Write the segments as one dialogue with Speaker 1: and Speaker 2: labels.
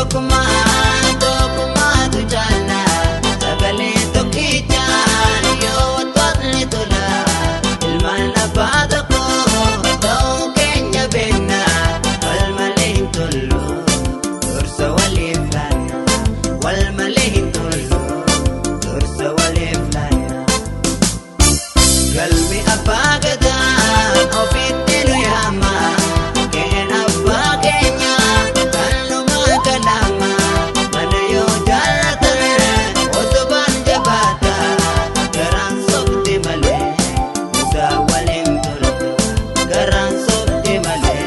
Speaker 1: Tokkummaa tokkummaatu jaalla sagalee tokkichaan yoo watwaatni tola ilmaan abbaa tokko ta'uu keenya beekna wal malee hin tollu dursa waliif laanna wal malee hin tollu dursa waliif laanna. Galmi abbaa gadaa ofitti nu yaama ga'een abbaa keenya kan numaa kalama mana yoo jaallatan utubaan jabaata garaan sobde malee dhugaa waliin tolta garaan sobde malee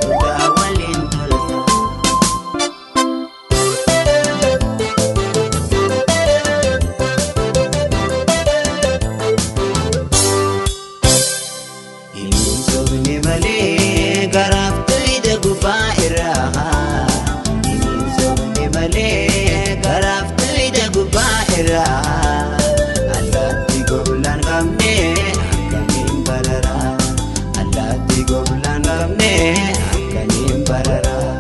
Speaker 1: dhugaa waliin tolta. Hin sobne malee garaaf tuyda gubbaa irraa. Hin sobne malee garaaf tuyda gubbaa irraa. Allaatti goblaan qabne akkamiin bararaa? Allaatti goblaan qabne akkamiin bararaa?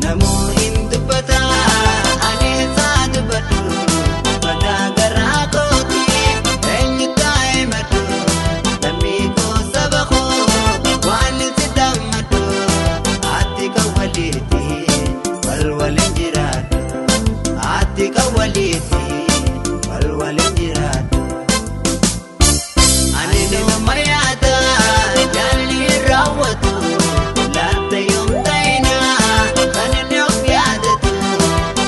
Speaker 1: Namuu hin dubbata ani isaa dubbadhu mataa garaa kooti eenyu taa'ee maddu lammii koo saba koo waan si dammadhu ati kan waliiti wal waliin jiraadhu ati kan waliiti wal waliin jiraadhu. Ani nama yaada jaalli raawwatu laata yoom ta'ina kan inni of yaadatu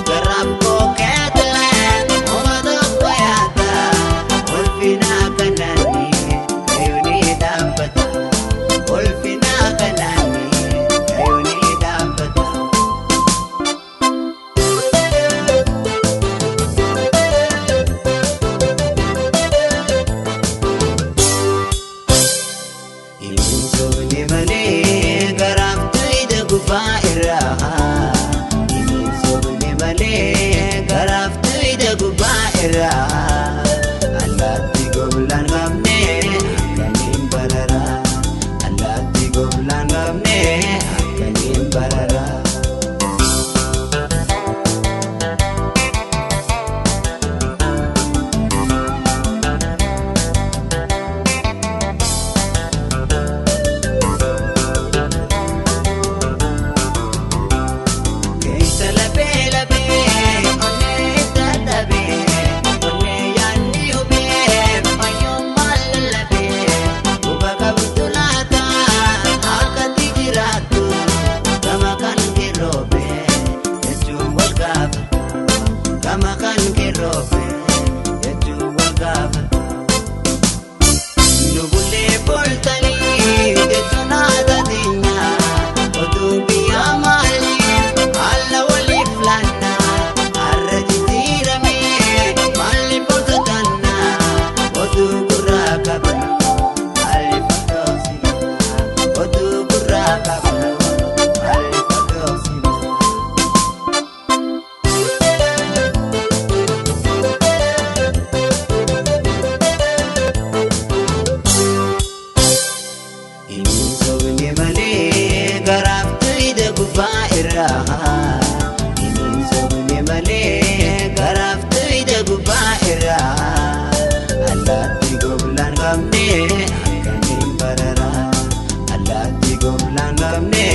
Speaker 1: garaaf koo keetilee oma tokko yaada ulfina kanaani kayuuni dhaabbata ulfina kanaani kayuuni dhaabbata. Hin sobne malee garaaf tuyda gubbaa irraa. Hin sobne malee garaaf tuyda gubbaa irraa. Allaatti goblaan qabne akkamiin bararaa? Allaatti goblaan qabne akkamiin bararaa? Keessa lafee lafee onnee dadhabee onnee yaadni hubee fayyummaa lallabee quba qabdu laata akkatti jiraattu gama kan keroobe jechuun wal gaafata gama kan keroobe jechuun wal gaafata. Nubulee boltanii jechuun aadaa teenyaa otuu biyyaa maaliif haala waliif laannaa har'a jijjiiramee maaliif hojjetannaa otuu gurraa qabnu maaliif hodhoofsina otuu gurraa qabnu maaliif hodhoofsina. Hin sobne malee garaaf tuyda gubbaa irraa. Hin sobne malee garaaf tuyda gubbaa irraa. Allaatti goblaan qabne akkamiin bararaa? Allaatti goblaan qabne